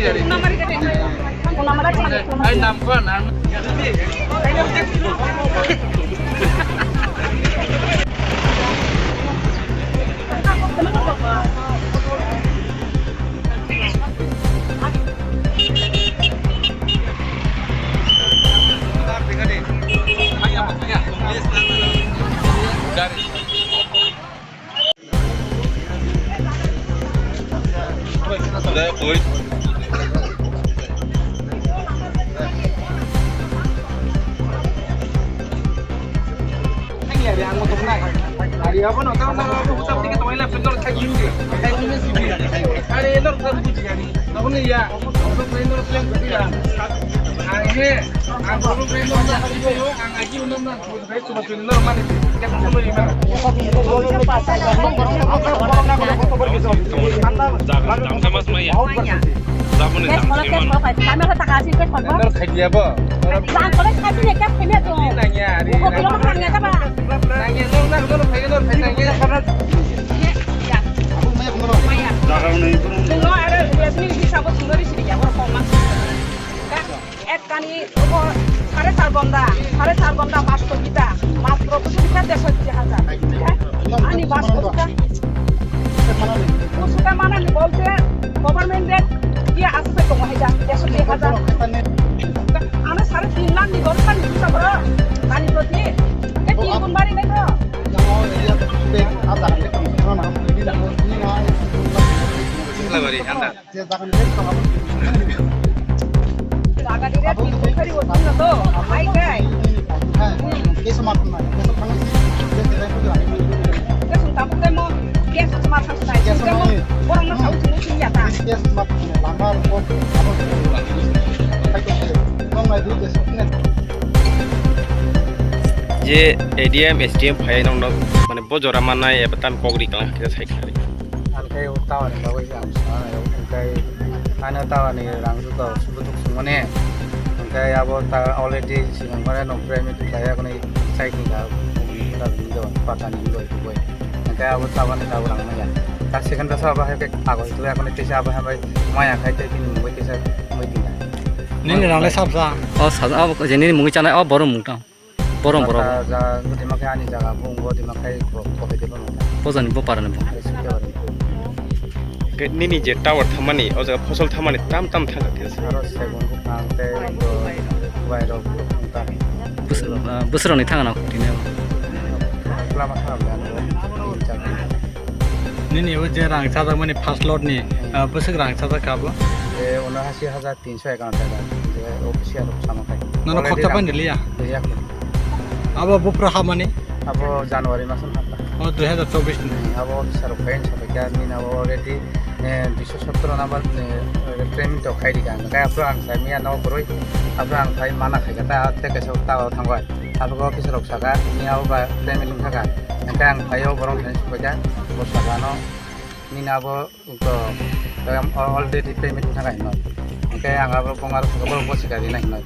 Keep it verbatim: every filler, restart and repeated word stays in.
Ai, nam ko, nam. Ek kani obo sare char gonda, sare char gonda paanch kota, matro kusu kota desh koti hajar. Ani paanch kota. Kusu kota manani bolte government de ki asase tongo hajar, desh koti hajar. Ano sare tin lakh ni gori kani kusa boro, kani proti, e tin gun bari nai boro. Jaga dire ki bukhari o tong na to, ai kai. Kesung tabuk kai mo, kesung sama thang sai, kesung kai mo, borok no sau sung sung ya ta. Je A D M, S D M phai nong nok, mane bo jora manai eba tam kok ri kala khe sai khlai. Ang khe o tower ni bagwi ang sana, ang khe ano tower ni rang juta butuk sungmani. Ang khe abo ta already sinang mane nok premi tu khlai yakni sai ki ga, ta ni do pata ni do tu boy. Ang khe abo tower ni tower ang maya. Ta second ta sa ba hai ke ago tu yakni te sa ba hai maya khai te kini mungwi te sa mungwi te. Nini rang le sab sa. O sa, o je nini mungwi chanai, o borom mung tang. Borom, borom. Mata ja, gudi ma khe ani jaga bo, gudi ma khe bo, bo hai de bo nung. Bojani bo para ni bo. Ai, sukhe bari. Ke nini je tower thamani, o jaga phosol thamani tam tam thang khe. Aro segun buphang tei bo wai rok buphang ta. Bus-, ah, bwswk rok ni thang na tini. Lama kha bla. Nini o je rang chajak mani first lot ni, ah, bwswk rang chajak kha bo? E, uno hashi hajar. Tinso ekanno taka, je official rok sama khai. Nono already khoksa rang pani liya? Liya. Abo bupra hamani? Abo January maso hapta. O dui hajar chobbish ni. Hmm, abo officer rok khai sabai kha, nini abo already, eh, duiso sotoro number, eh, training to khai rikha. Hingkhe aphuru ang sai miya no kwrwi, aphuru ang sai mana khai kha, ta tei kaisa ta o thango. Abo officer rok saka, nini abo ba training thaka. Hingkhe ang sai o borok thani sabai kha, bo saka no, nini abo To, em, already payment wngkha hinwi. Hingkhe ang abo bung aro saka borok bo sika rina hinwi.